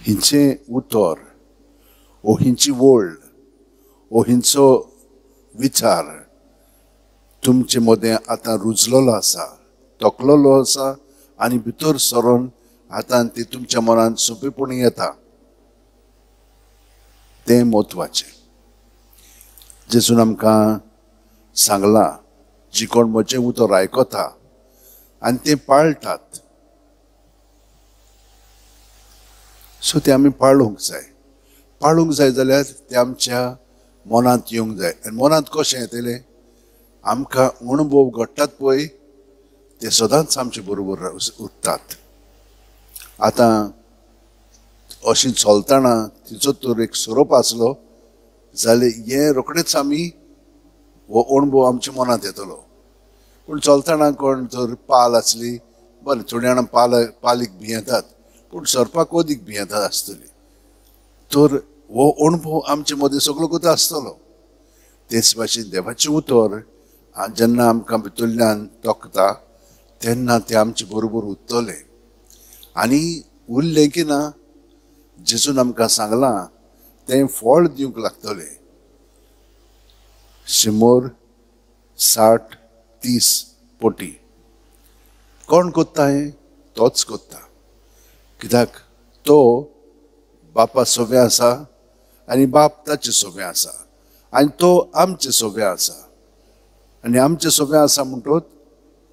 हिंचें उतर ओ हिंची वळ ओ हिंचो विचार तुमचे मदें आतां रुजलेलो आसा, तोकलेलो आसा आनी भितर सरून आतां ती तुमच्या मनांत सोंपेपणी येता. तें म्हत्वाचें. जेजून आमकां सांगलां, जी कोण म्हजें उतर आयकता आनी तें पाळटात, सो तें आमी पाळूंक जाय. पाळूंक जाय जाल्यार तें आमच्या मनांत येवंक जाय. आनी मनांत कशें येतलें? आमकां अणभव घडटात पळय, ते सदांच आमचे बरोबर उरतात. आतां अशी चलतना तिचो तर एक सोरोप आसलो जाल्यार हें रोखडेच आमी हो अणभव आमच्या मनांत येतलो. पूण चलतना कोण जर पाल आसली, बरें थोडी जाणां पालीक भियेतात, पूण सोरपाक अदीक भियेतात आसतली. तर हो अणभव आमचे मदीं सगळो कोता आसतलो. तेच भाशेन देवाचें उतर जेन्ना आमकां भितरल्यान तोखता तेन्ना तें आमचे बरोबर उरतलें. आनी उरलें की ना, जेजून आमकां सांगलां तें फळ दिवंक लागतलें. 100, 60, 30 पटी. कोण कोत्ता हें? तोच कोत्ता. कित्याक तो बापा सोव्या आसा आनी बाप ताचे सोव्या आसा आनी तो आमचे सोव्या आसा. आनी आमचे सोव्या आसा म्हणटोच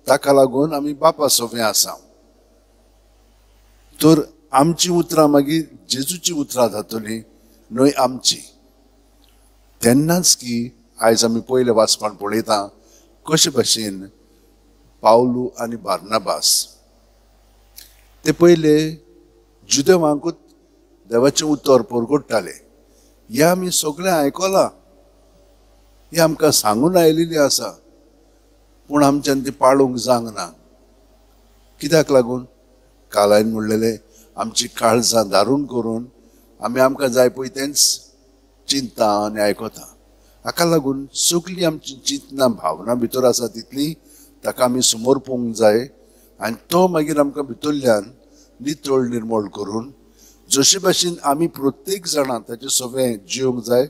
ताका लागून आमी बापा सोव्या आसा. तर आमची उतरां मागीर जेजूची उतरां जातली, न्हय आमची. तेन्नाच की आयज आमी पयले वाचपान पळयता कशे भाशेन पावलू आनी बार्नाबास ते पयले जुदेवांकूच देवाचें उतर परगट्टाले. हें आमी सगळें आयकलां, हें आमकां सांगून आयिल्लें आसा, पूण आमच्यान तें पाळूंक जावंक ना. कित्याक लागून? कालायन म्हणलेलें आमची काळजां दारून करून आमी आमकां जाय पळय तेंच चिंता आनी आयकता. हाका लागून सगळीं आमची चिंतनां भावनां भितर आसा तितली ताका आमी समोर पोवंक जाय आनी तो मागीर आमकां भितरल्यान नितळ निर्मळ करून जशे भाशेन आमी प्रत्येक जाणां ताचे सगळें जिवंक जाय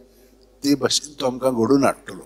ते भाशेन तो आमकां घडोवन हाडटलो.